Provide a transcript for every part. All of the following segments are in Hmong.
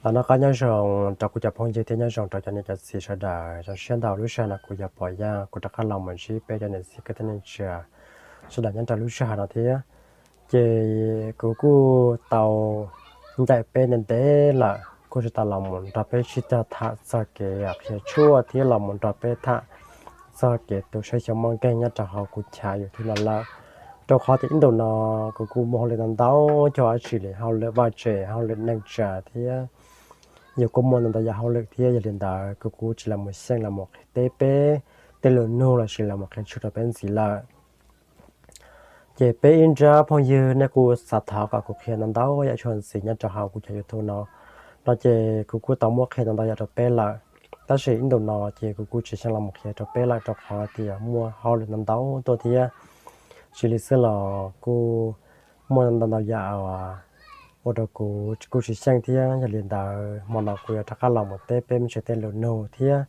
Los noj qab nyob zoo rau kuv cov phooj ywg thiab nyob zoo rau cov niam cov txiv sawv daws. Zoo siab ntau lub sij hawm no kuv yog Pov Yaj kuv rov qab los mus ntsib peb cov niam txiv kwv tij neej tsa sawv daws nyob rau lub sij hawm no thiab. Ces kuv kuj tau ncaim peb ntev ntev lawm kuj tsis tau los mus nrog peb sib cog tham txog kev qhia tshuaj thiab los mus nrog peb tham txog kev tu saib xyov mob nkeeg nyob rau hauv kuv chav YouTube no lawm. Rau qhov tias ib ntus no kuv kuj muaj hauj lwm ntau ntau cov dab tsi li, hauj lwm vaj tse, hauj lwm neej tsa thiab yus kuj muaj ntau ntau yam hauj lwm thiab. Yog li ntawd kuv kuj tsis los mus xyeej los mus qhia teb peb tej lus nug lossis los mus qhia tshuaj rau peb ntxiv lawm. Ces peb ib nrab phooj ywg nej kuj xav thov kom kuv qhia ntau ntau yam tshuaj ntxiv nyob rau hauv kuv chav YouTube no, no ces kuv kuj tau muab qhia ntau ntau yam rau peb lawm. Tab sis ib ntus no ces kuv kuj tsis xyeej los mus qhia rau peb lawm rau qhov tias muaj hauj lwm ntau ntau tuaj thiab. Tsis li xwb los kuj muaj ntau ntau yam ua rau kuv kuj tsis xyeej thiab. Yog li ntawd hmo no kuv yuav rov qab los mus teb peb me ntsis tej lus nug thiab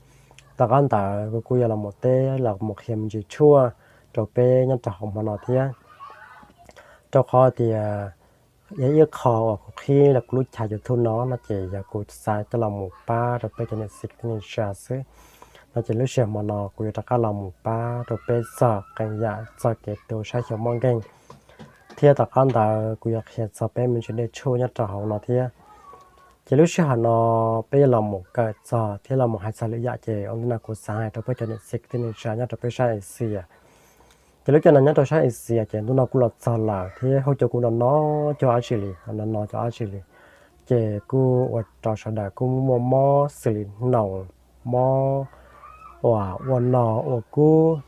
tom qab ntawd kuv kuj yuav los mus teb los mus qhia me ntsis tshuaj rau peb nyob rau hauv hmo no thiab. Rau qhov tias yog ib qho uas kuv qhib los kuv lub chav YouTube no no ces yog kuv xav coj los mus pab rau peb cov niam txiv kwv tij neej tsa xwb. No ces lub sij hawm hmo no kuv yuav rov qab los mus pab rau peb txog qee yam txog kev tu saib xyuas mob nkeeg, thiab tom qab ntawd kuv yuav qhia txog peb me ntsis dej tshuaj nyob rau hauv no thiab. Ces lub sij hawm no peb yuav los mus kawm txog thiab los mus hais txog lwm yam ces ua ntej no kuv xav hais rau peb cov niam txiv kwv tij neej tsa nyob rau peb sab Axias. Ces lub caij no nyob rau sab Axias ces ntuj no kuj los txog lawm thiab hauv cua kuj no no cov dab tsi li, no no cov dab tsi li. Ces kuj ua rau sawv daws kuj muaj mob xws li hnoos, mob uas ua no ua kub.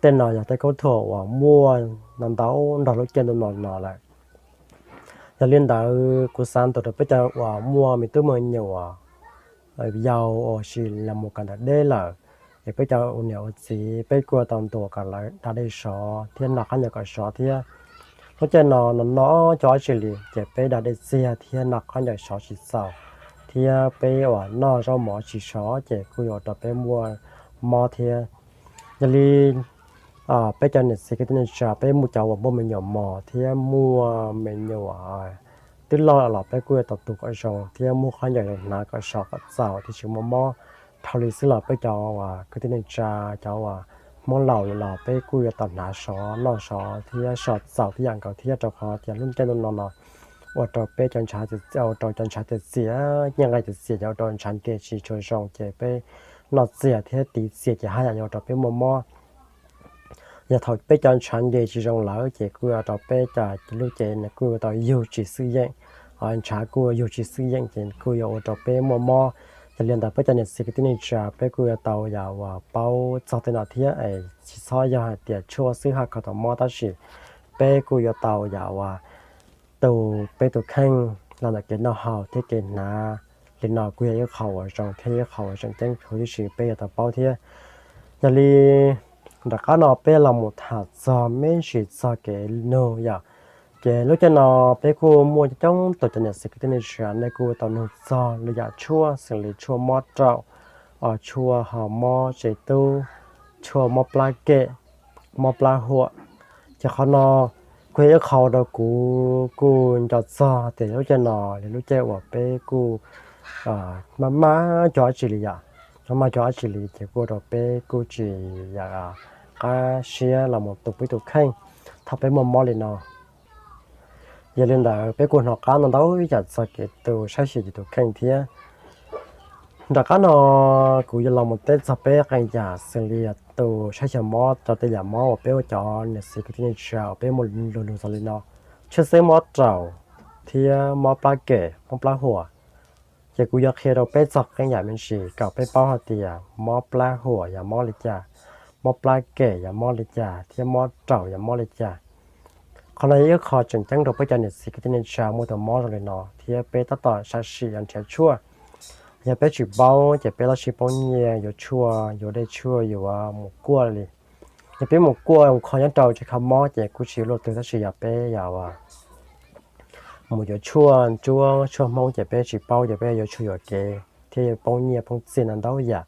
Tej no yog tej khaub thuas uas muaj no ntau nrog lub caij ntuj no no lawm. Yog li ntawd kuv xav ntuas rau peb cov uas muaj me tub me nyuam yau uas sis los mus kawm ntawv deb lawm, es peb cov ua niam ua txiv peb kuj tau ntuas kom lawv da dej sov thiab noj qab ncaws kom sov thiab. Lub caij no no no cov dab tsi li ces peb da dej txiag thiab noj qab ncaws sov tsis txaus, thiab peb uas noj zaub mov tsis sov ces kuj yuav ua rau peb muaj mob thiab. Yog li peb cov niam txiv kwv tij neej tsa peb muaj cov uas muaj me nyuam mos thiab muaj me nyuam twb loj los peb kuj yuav tau tu kom zoo thiab muab qab ncaws hnav kom sov kom txaus thiab tsis muaj mob. Dhau li xwb los peb cov uas kwv tij neej tsa, cov uas Hmoob laus los peb kuj yuav tau hnav sov noj sov thiab sov txaus tib yam nkaus thiab, rau qhov tias lub caij ntuj no no ua rau peb cov ntshav, ua rau cov ntshav txias txias, nyiaj nqaij txias txias ces ua rau ntshav nce tsis tshua zoo ces peb noj txias thiab tiv txias ces haj yam yuav ua rau peb muaj mob. Yog thaum peb cov ntshav nce tsis zoo lawm ces kuj ua rau peb cov lub cev kuj yuav tau yug tsis xwm yeem, ntshav kuj yug tsis xwm yeem ces kuj yuav ua rau peb muaj mob. Yog li ntawd peb cov niam txiv kwv tij neej tsa peb kuj yuav tau yam uas paub txog tej no thiab es tsis txhob yog hais tias tshuaj xwb haj kho tau mob, tab sis peb kuj yuav tau yam uas tu peb tus kheej los ntawm kev noj haus thiab kev hnav. Li no kuj yog ib qho uas zoo thiab ib qho uas tseem ceeb huv tib si peb yuav tau paub thiab. Yog li nram qab no peb los mus tham txog me ntsis txog kev nug yom. Ces lub caij no peb kuj muaj coob tus cov niam txiv kwv tij neej tsa nej kuj tau nug txog lwm yam tshuaj xws li tshuaj mob raum, tshuaj ho mob tsev tub, tshuaj mob plab kem, mob plab huam. Ces qhov no kuj yog ib qho rau kuv kuj nco txog tias lub caij no li lub caij uas peb kuj maj maj cov dab tsi li yom, maj maj cov dab tsi li ces kuj ua rau peb kuj tsis yam qab siab los mus tu peb tus kheej thaum peb muaj mob li no. Yog li ntawd peb kuj hnov qab ntau ntau yam txog kev tu saib xyuas yus tus kheej thiab. Nram qab no kuv yuav los mus teb txog peb qee yam xws li tu saib xyuas mob rau tej yam mob uas peb ua cov niam txiv kwv tij neej tsa uas peb muaj lus nug txog li no, tshwj xeeb mob raum thiab mob plab kem mob plab huam. Ces kuv yuav qhia rau peb txog qee yam me ntsis kom peb paub hais tias mob plab huam yog mob li cas, mob plab kem yog mob li cas thiab mob raum yog mob li cas. Qhov no yog ib qho tseem ceeb rau peb cov niam txiv kwv tij neej tsa muaj tus mob zoo li no thiab peb tab tom sam sim yuav nrhiav tshuaj. Yog peb tsis paub ces peb tab sis poob nyiaj yuav tshuaj, yuav dej tshuaj, yuav mus kuaj li. Yog peb mus kuaj mus kho nyob rau tsev kho mob ces kuj tsis luaj twg, tab sis yog peb yog mus yuav tshuaj ntsuab tshuaj Hmoob ces peb tsis paub ces peb yuav tshuaj yuam kev thiab yuav poob nyiaj poob txiaj ntau ntau yam.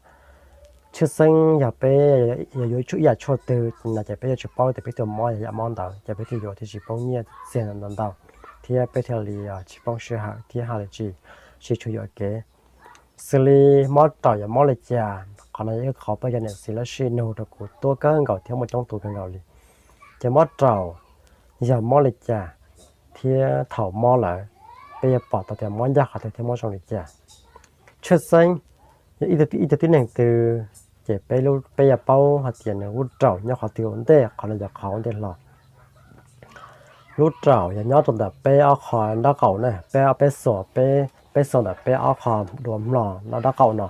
Tshwj xeeb yog peb yog yuav tshuaj ib yam tshuaj twg no ces peb yuav tsis paub tias peb tus mob yog yam mob ntawd ces peb thiaj yuav thiaj tsis poob nyiaj txiag ntau ntau, thiab peb thiaj li tsis poob sij hawm thiab haj li tsis tsis tshua yuam kev. Xws li mob raum yog mob li cas, qhov no yog ib qhov peb cov niam txiv lub sij nug rau kuv tuaj kawg nkaus thiab muaj coob tus kawg nkaus li. Ces mob raum yog mob li cas thiab thaum mob lawm peb yuav pom tau tias mob ncaj qhov twg thiab mob zoo li cas. Tshwj xeeb yog ib tug tib neeg twg, ces peb yuav paub hais tias nws lub raum nyob qhov twg ua ntej, qhov no yog qhov ua ntej hlo. Lub raum yog nyob rau ntawm peb ob qho nraub qaum na, peb, peb xuas, peb, peb xuas ntawm peb ob qho duav hmlo no nraub qaum no,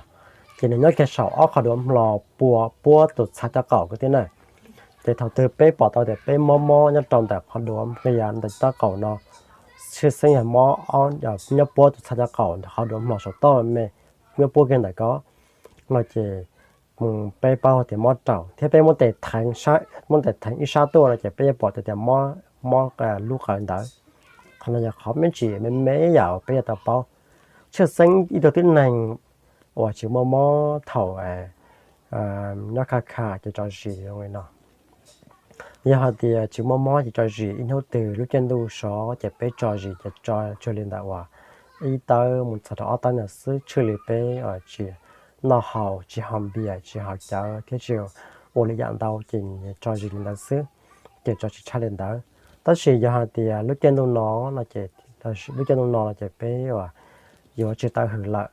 ces nws nyob kiag saum ob qho duav hmlo puab tus txha caj qaum kwv tij na. Ces thaum twg peb pom tau tias peb mob mob nyob rau ntawm qhov duav nqia ntawm nraub qaum no, tshwj xeeb yog mob nyob puab tus txha caj qaum ntawm qhov duav hmlo saum toj me, nyob puab kiag ntawm ko no ces peb paub tias mob raum thiab peb muab tes theev, muab tes theev ib sab tuaj no ces peb yuav pom tau tias mob, mob lub qawv ntawd. Qhov no yog qhov me ntsis me me yam uas peb yuav tau paub. Tshwj xeeb ib tug tib neeg uas tsis muaj mob thaum nyob kha kha ces tso zis zoo li no. Yog hais tias tsis muaj mob ces tso zis ib hnub twg lub caij ntuj sov ces peb tso zis ces tso cuag li ntawm uas ib tawb mus txog rau ob tawb ntawd xwb, tshwj li peb tsis noj haus, tsis haus npias, tsis haus cawv thiab tsis ua li yam ntau ces tso zis li ntawd xwb, ces tso tsis tshaj li ntawd. Tab sis yog hais tias lub caij ntuj no no ces, lub caij ntuj no no ces peb uas yuav tsis tau hwm lawm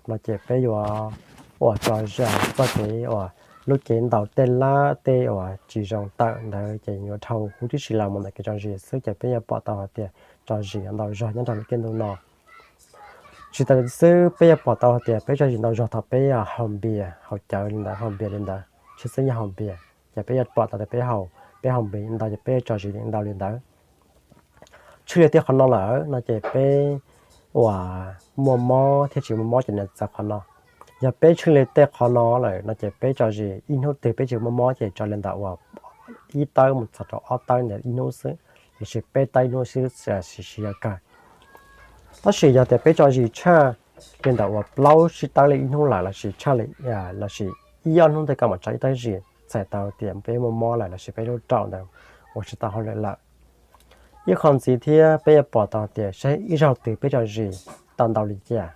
no ces peb yuav uas tso zis txoj kev uas lub cev ntaus tej lab tej uas tsis zoo tawm ntawd ces yuav dhau huv tib si los mus ntawm kev tso zis xwb ces peb yuav pom tau hais tias tso zis ntau zog nyob rau lub caij ntuj no. Tsis tas li xwb peb yuav pom tau hais tias peb tso zis ntau zog thaum peb haus npias haus cawv li ntawd, haus npias li ntawd, tshwj xeeb yog haus npias ces peb yuav pom tau tias peb haus, peb haus npias ntau ces peb tso zis ntau li ntawd. Tshwj li tej qhov no lawm no ces peb uas muaj mob thiab tsis muaj mob ces nws txawv qhov no. Yog peb tshwj li tej qhov no lawm no ces peb tso zis ib hnub twg peb tsis muaj mob ces tso li ntawm uas ib tawb mus txog rau ob tawb ntawd ib hnub xwb, lossis peb tawb ib hnub xwb, tsis yog kawg. Tab sis yog tias peb tso zis tshaj li ntawm uas plaub tsib tawb li ib hnub lawm lossis tshaj li, lossis ib ob hnub twg koj mam tso ib tawb zis txhais tau tias peb muaj mob lawm lossis peb lub raum ntawd ua tsis tau hauj lwm lawm. Ib qho ntxiv thiab peb yuav pom tau tias saib ib zaug twg peb tso zis tau ntau li cas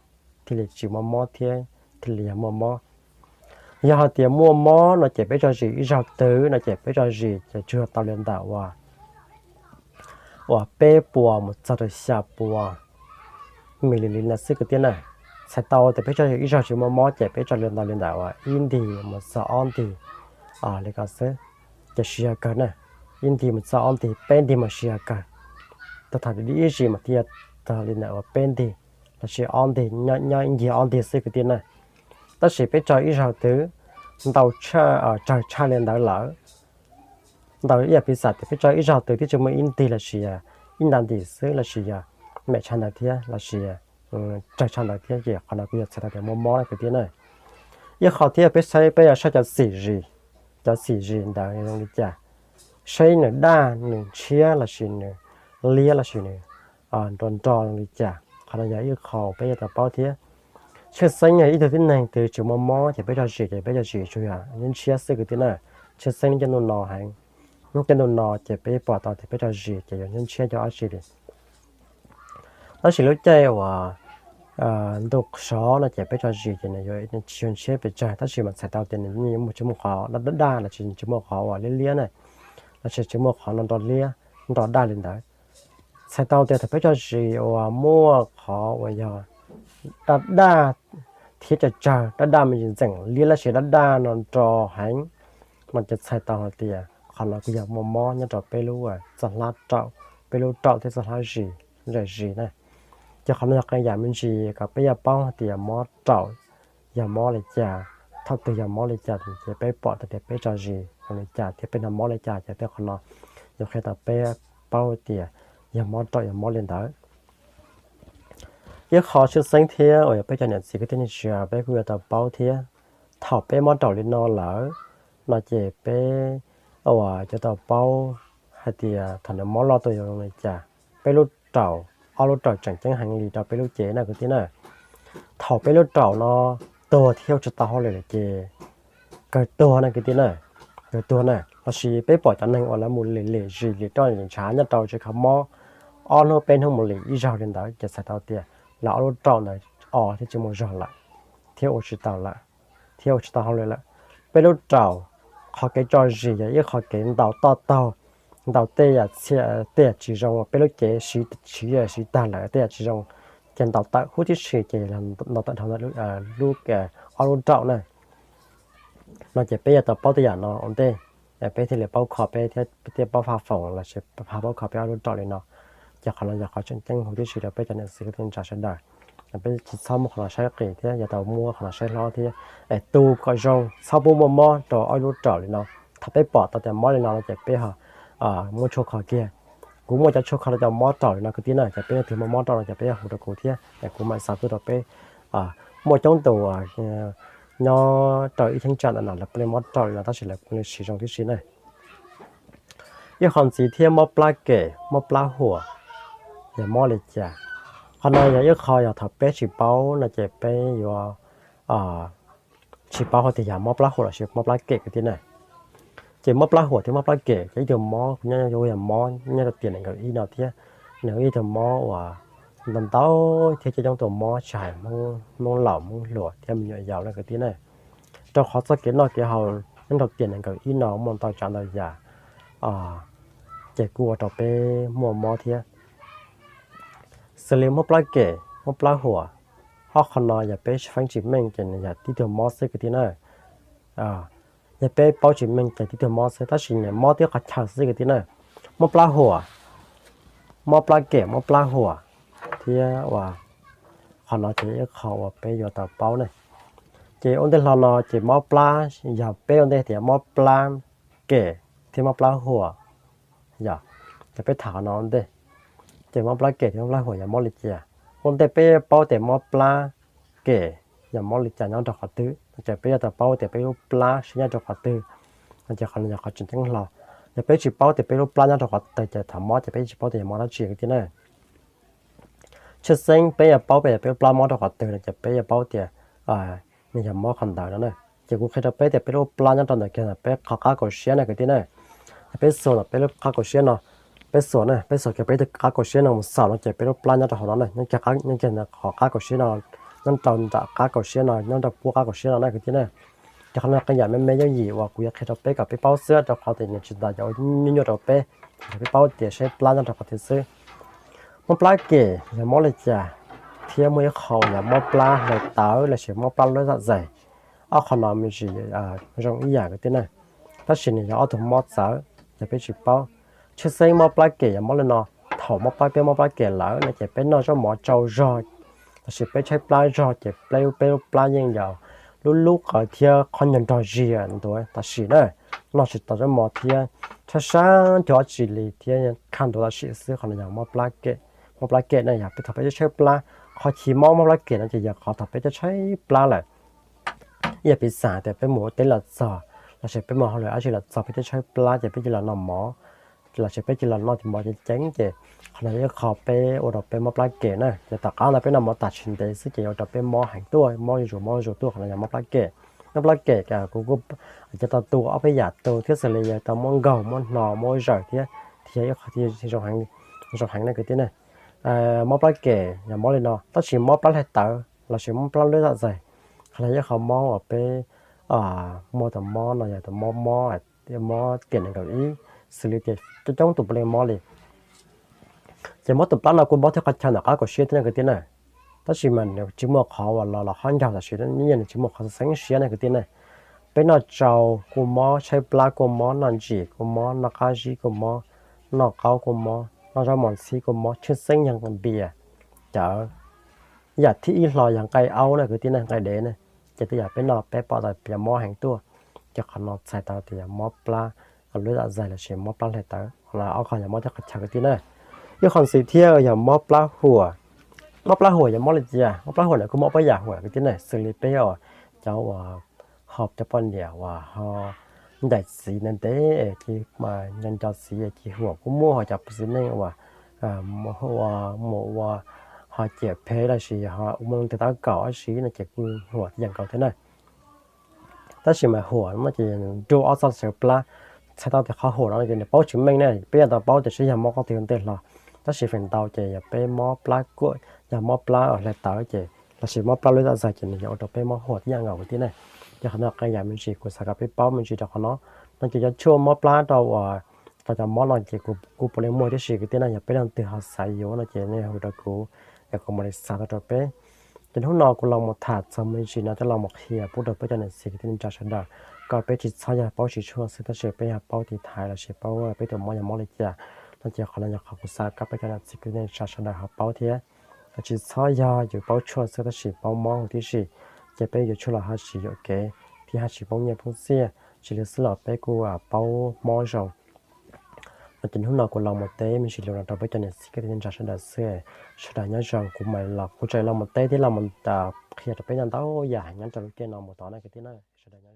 thiaj li tsis muaj mob thiab thiaj li yog muaj mob. Yog hais tias muaj mob no ces peb tso zis ib zaug twg no ces peb tso zis ces tsuas tau li ntawm uas uas peb puas mus txog rau xya puas mi li li na xwb kwv tij na. Txhais tau tias peb tso zis ib zaug tsis muaj mob ces peb tso li ntau li ntawm uas ib ntig mus txog ob ntig li ko xwb, ces tsis yog kawg na. Ib ntig mus txog ob ntig, peb ntig mas tsis yog kawg. Tau thaum ib zis mas thiaj yog tau li ntawm uas peb ntig lossis ob ntig, nyob ib ncig ob ntig xwb kwv tij na. Tab sis peb tso ib zaug twg ntau tshaj, tsawg tshaj li ntawd lawm, ntau ib yam piv xam tias peb tso ib zaug twg twb tsis muaj ib ntig lossis ib nta ntim xwb lossis yog meem tshaj ntawd thiab lossis tsawg tshaj ntawd thiab ces qhov no kuj yog txhais tau tias muaj mob na kwv tij na. Ib qho thiab peb saib, peb yuav saib cov xim zis, cov xim zis ntawd zoo li cas, saib nws daj nws ntshiab lossis nws liab lossis nws nro nro zoo li cas. Qhov no yog ib qho peb yuav tau paub thiab. Tshwj xeeb yog ib tug tib neeg twg tsis muaj mob ces peb tso zis ces peb tso zis tsuas yog ntshiab xwb kwv tij na. Tshwj xeeb lub caij ntuj no heev, lub caij ntuj no ces peb pom tau tias peb tso zis ces yuav ntshiab cov dab tsi li. Tab sis lub caij uas ntuj sov no ces peb tso zis ces nws yuav tsis yog ntshiab pes tsawg tab sis mas txhais tau tias nws yeej tsis muaj qhov daj daj lossis tsis muaj qhov uas liab liab na, lossis tsis muaj qhov nro nro liab nro daj li ntawd. Txhais tau tias thaum peb tso zis uas muaj qhov uas yog daj daj thiab tsawg tsawg, daj daj me ntsis ntxeem liab lossis daj daj no nro heev no ces txhais tau hais tias qhov no kuj yog muaj mob nyob rau peb lub txoj hlab raum, peb lub raum thiab txoj hlab zis, zam zis na. Ces qhov no yog qee yam me ntsis kom peb yuav paub hais tias mob raum yog mob li cas, thaum twg yog mob li cas ces peb pom tau tias peb tso zis zoo li cas thiab peb hnov mob li cas ces tej qhov no yuav qhia tau peb paub tias yog mob raum yog mob li ntawd. Ib qho tshwj xeeb thiab uas yog peb cov niam txiv kwv tij neej tsa peb kuj yuav tau paub thiab, thaum peb mob raum li no lawm no ces peb uas yuav tau paub hais tias thaum nws mob loj tuaj yuav zoo li cas. Peb lub raum, ob lub raum tseem ceeb heev li rau peb lub cev na kwv tij na. Thaum peb lub raum no tuag thiab ua tsis tau hauj lwm lawm ces kawg tuag na kwv tij na, kawg tuag na. Lossis peb pom cov neeg uas lawv mus lim lim zis lim roj lim ntshav nyob rau tsev kho mob ob hnub peb hnub mus lim ib zaug li ntawd ces txhais tau tias los ob lub raum ntawd o thiab tsis muaj zog lawm, thiab ua tsis tau lawm, thiab ua tsis tau hauj lwm lawm. Peb lub raum, qhov kev tso zis yog ib qhov kev ntaus toj taug, ntaus tej yam txhia, tej yam tsis zoo, peb lub cev siv, siv, siv tag lawm tej yam tsis zoo, ces ntaus tawm huv tib si ces ntaus tawm dhau ntawm lub, ob lub raum na. No ces peb yuav tau paub tej yam no ua ntej, peb thiaj li paub kho peb thiab peb thiaj paub pha foom los sis pha paub kho peb ob lub raum li no. Ces qhov no yog qhov tseem ceeb huv tib si rau peb cov niam txiv kwv tij neej tsa sawv daws. Peb tsis txhob muab qhov no saib qis thiab yuav tau muab qhov no saib hlob thiab, es tu kom zoo, txhob pub muaj mob rau ob lub raum li no. Thaum peb pom tau tias mob li no no ces peb ho muab tshuaj kho kiag. Kuv muaj cov tshuaj kho rau cov mob raum li no kwv tij na, ces peb leej twg muaj mob raum no ces peb hu rau kuv thiab es kuv mam xav tuaj rau peb. Muaj coob tus nyob rau ib cheeb tsam ntawm no lawv pheej mob raum li no tab sis lawv kuj siv zoo tib si na. Ib qho ntxiv thiab, mob plab kem, mob plab huam, yog mob li cas? Qhov no yog ib qho yog thaum peb tsis paub no ces peb yuav tsis paub hais tias yog mob plab huam los sis mob plab kem kwv tij na. Ces mob plab huam thiab mob plab kem ces ib tug mob nyob, yog mob nyob rau tiam nees nkaum ib no thiab, nws ib tug mob uas ntau ntau thiab coob coob tus mob tsis hais Hmoob laus Hmoob hluas thiab me nyuam yaus na kwv tij na. Rau qhov txoj kev noj kev haus nyob rau tiam nees nkaum ib no muaj ntau tsav ntau yam, ces kuj ua rau peb muaj mob thiab. Xws li mob plab kem, mob plab huam, ob qho no yog peb feeb tsis meej ces nws yog tib tug mob xwb kwv tij na. Yog peb paub tsis meej ces tib tug mob xwb tab sis nws mob tib qhov chaw xwb kwv tij na. Mob plab huam, mob plab kem, mob plab huam thiab uas qhov no ces ib qho uas peb yuav tau paub ne. Ces ua ntej hlo no ces mob plab, yog peb ua ntej tias mob plab kem thiab mob plab huam, yog, ces peb tham qhov no ua ntej. Ces mob plab kem thiab mob plab huam yog mob li cas? Ua ntej peb paub tias mob plab kem yog mob li cas nyob rau qhov twg no ces peb yuav tau paub tias peb lub plab siab nyob rau qhov twg. No ces qhov no yog qhov tseem ceeb hlo. Yog peb tsis paub tias peb lub plab nyob rau qhov twg ces thaum mob ces peb tsis paub tias yog mob dab tsi kwv tij na. Tshwj xeeb peb yuav paub peb tias peb lub plab mob rau qhov twg no ces peb yuav paub tias nws yog mob qhov ntawd no na. Ces kuv qhia rau peb tias peb lub plab nyob rau ntawm kiag ntawm peb qhov qab kaum siab na kwv tij na. Yog peb xuas ntawm peb lub qab kaum siab no, peb xuas na, peb xuas kiag peb qab kaum siab no mus xaus no ces peb lub plab nyob rau hauv no na, nyob kiag, nyob kiag ntawm qhov qab kaum siab no, nyob rau nram qab kaum siab no, nyob rau puab qab kaum siab no na kwv tij na. Ces qhov no qee yam me me yooj yim uas kuv yuav qhia rau peb kom peb paub xwb rau qhov tias nws tsis tas cov nyuaj nyuaj rau peb, ces peb paub tias saib plab nyob rau qhov twg xwb. Mob plab kem yog mob li cas, thiab muaj ib qho yog mob plab hle tawv los sis mob plab luab zam zais. Ob qho no me ntsis zoo ib yam kwv tij na, tab sis nws yog ob tug mob txawv, yog peb tsis paub. Tshwj xeeb mob plab kem yog mob li no, thaum mob plab, peb mob plab kem lawm no ces peb noj zaub mov tsau zog, tab sis peb tshaib plab zog ces peb lub, peb lub plab yeej yog lub lub qawv thiab qhov nyuag nrog ziag ntua tab sis na, noj tsis tau zaub mov thiab tshaib sab ncuag dab tsi li thiab qhab ntua tab sis xwb. Qhov no yog mob plab kem. Mob plab kem na yog peb thaum peb tshaib plab, qhov chiv mob mob plab kem no ces yog qhov thaum peb tshaib plab lawm. Ib yam piv xam tias peb mus ua teb los txog, los sis peb mus hauj lwm dab tsi los txog peb twb tshaib plab ces peb cia li los noj mov, los sis peb cia li los noj mov ceev ceev ces qhov no yog ib qho peb ua rau peb mob plab kem na. Ces tom qab ntawd peb noj mov tas tsis ntev xwb ces yuav ua rau peb mob heev tuaj, mob zuj zus mob zuj zus tuaj, qhov no yog mob plab kem. Mob plab kem ces kuv kuj yuav tau tu ob peb yam tu thiab xws li yuav tau muab nkaug, muab hno, muab zaws thiab, thiab ib qho thiab zoo heev na kwv tij na. Mob plab kem yog mob li no, tab sis mob plab hle tawv los sis mob plab luab zam zais, qhov no yog ib qho mob uas peb muaj tus mob no yog tus mob, mob tiam nees nkaum ib, xws li tias coob coob tus puav leej mob li. Ces mob tus plab no kuj mob thiab qhov chaw ntawm qab kaum siab thiab na kwv tij na. Tab sis mas nws tsis muaj qhov uas los los qhov ncaug tam sim no, nws tsis muaj qhov xeeb siab na kwv tij na. Peb noj tsau kuj mob, tshaib plab kuj mob, noj ntsim kuj mob, noj qab zib kuj mob, noj qaub kuj mob, noj zaub mov ntxhib kuj mob, tshwj xeeb yog npias, cawv. Yam thib ib hlo yog nqaij aub na kwv tij na, nqaij dev na. Ces tej yam peb noj peb pom tau piav mob heev tuaj. Ces qhov no txhais tau tias yog mob plab luab zam zais los sis mob plab hle tawv, qhov no ob qho yog mob thiab qhov chaw kwv tij na. Ib qho ntxiv thiab yog mob plab huam. Mob plab huam yog mob li cas? Mob plab huam ntawd kuj mob pab yam huam kwv tij na, xws li peb cov uas ho cov poj niam uas ho ncaim txiv ntev ntev es nco nco txiv es ci huam, kuj muaj ho cov txiv neej uas mus ua ho ciam phem los sis ho ua moo tes tab kaum dab tsi no ces kuj huam tib yam nkaus thiab na. Tab sis mas huam no ces nruj ob txoj sawv plab, txhais tau tias qhov huam no ces nws paub tsis meej ne, peb yuav tau paub tias saib yog mob qhov twg ua ntej hlo. Tab sis feem ntau ces yog peb mob plab kuaj, yog mob plab hle tawv ces lossis mob plab lub zaj zag ces nws yuav ua rau peb mob huam tib yam nkaus kwv tij ne. Ces qhov no qee yam me ntsis kuv xav kom peb paub me ntsis rau qhov no. No ces cov tshuaj mob plab rau uas cov mob no ces kuv puav leej muaj tib si kwv tij na, yog peb leej twg ho xav yuav no ces nej hu rau kuv, es kuv mam li xa tuaj rau peb. Ces hnub no kuv los mus tham txog me ntsis no coj los mus qhia pub rau peb cov niam txiv kwv tij neej tsa sawv daws, kom peb tsis txhob yog paub tsis tshuaj xwb tab sis peb yog paub tiv thaiv lossis paub peb tus mob yog mob li cas. No ces qhov no yog qhov kuv xav kom peb cov niam txiv kwv tij neej tsa sawv daws ho paub thiab. Tsis txhob yog yus paub tshuaj xwb tab sis paub mob huv tib si, ces peb yuav tshuaj los ho tsis yuam kev thiab ho tsis poob nyiaj poob txiaj, tsis li xwb los peb kuj paub mob zoo. No ces hnub no kuv los mus teb me ntsis lus no rau peb cov niam txiv kwv tij neej tsa sawv daws xwb, sawv daws nyob zoo. Kuv mam los, kuv tseem los mus teb thiab los mus qhia rau peb ntau ntau yam nyob rau lub caij no mus tod na kwv tij na, sawv daws nyob